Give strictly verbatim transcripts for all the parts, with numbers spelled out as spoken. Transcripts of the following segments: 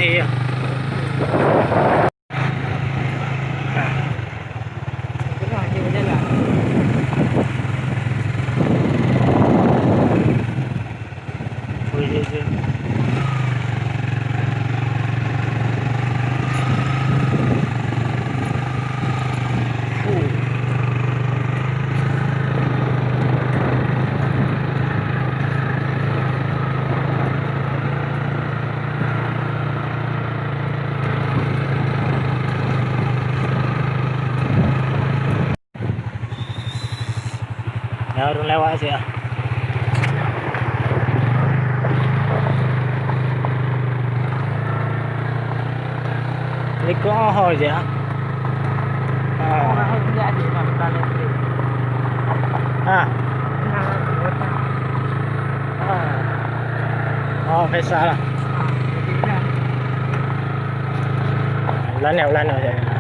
Iya. Ya, ureueng lewat siat. Likot ho je. Ah. Ah. Oh, Faisal lah. Ulah nyoe, ulah nyoe.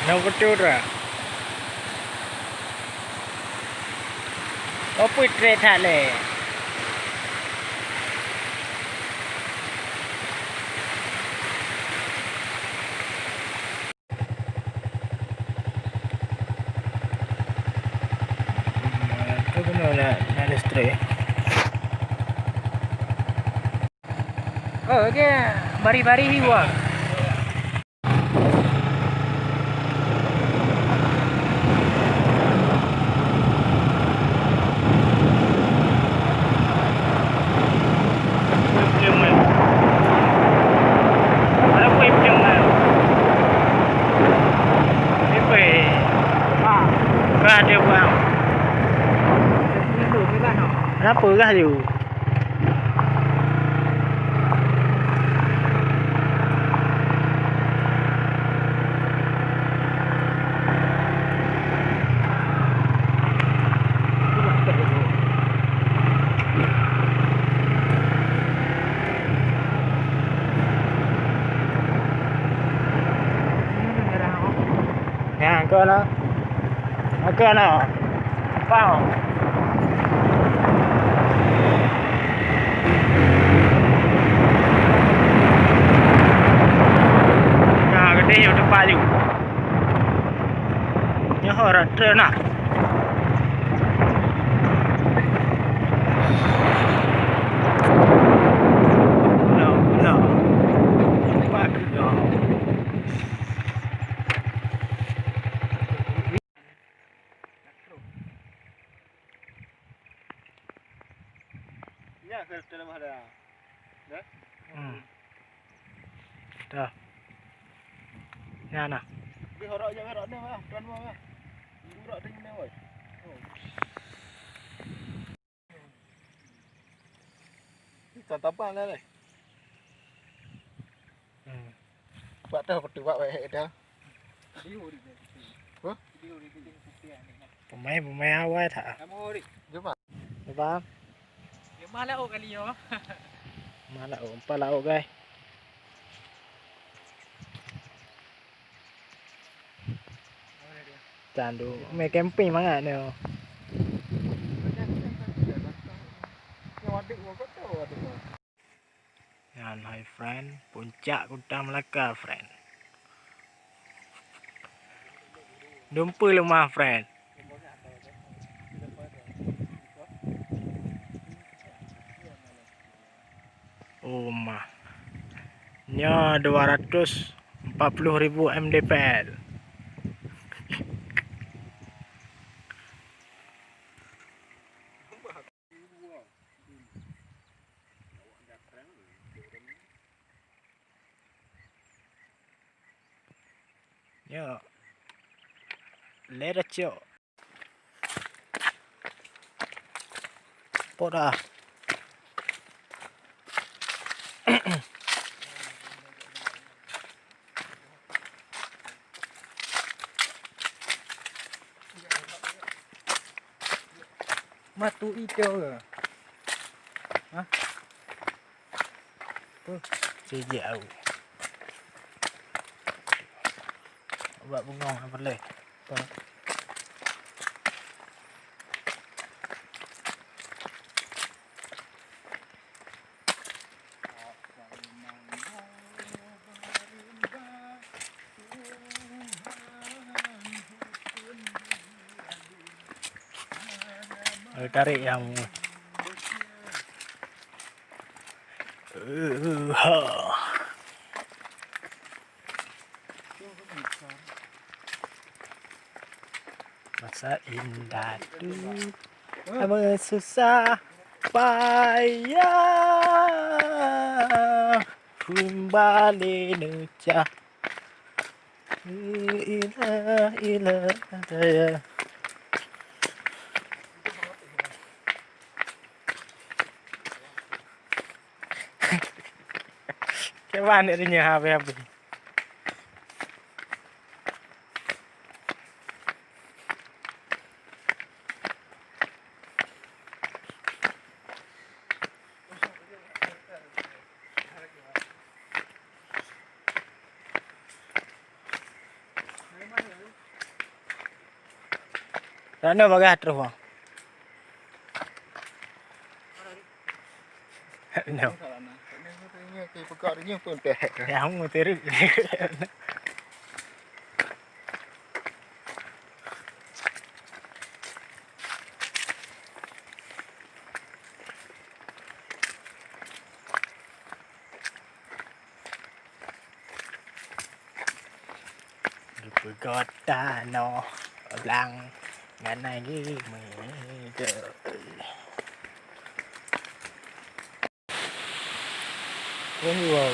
Nang beutôi dah. Apa trek that leh? Itu kena nak, nak listrik. Oh, okey. Bari-bari hiwa. Kenapa gah tu? Nyan, kon na. Kon na. Pao. Nah, geude nyoe teumpat laju. Nyoe ho rot treun na. Nah, nah. Nampak ke? Nya ke dalam ada. Dah? Hmm. Dah. Nya nah. Di horok je, horok ni lah, tuan rumah lah. Horok di mana, woi? Oh. Ikan tabang dah, leh. Hmm. Buat dah, betul buat, weh, dah. Huh? Pemain-pemain awai tak? Jom, Bang. Jom, Bang. Jom, Bang, lauk kali nyoe. Bang, lauk, empat lauk, guys. Tandu, mé camping mangat ni. Nyan, hai friend, puncak Kuta Melaka, friend. Dumpeue leumah, friend. Oh mah. Nyoe dua ratus empat puluh ribu M D P L. Nyoe. Lé dah cok. Pot dah. Matu icau ke? Hah? Tuh, sijik au. Ubat bungong apa leh? Tuh. Tarik yang. Masa indah tu susah payah. Kembali neucah. Ilah, ilah, daya. Kiban dia habis-habis. Dak na bagah troh, Bang. No. Ya, hong muteri. Geupeugöt tanoh blang ngon aneuk muda. Wow.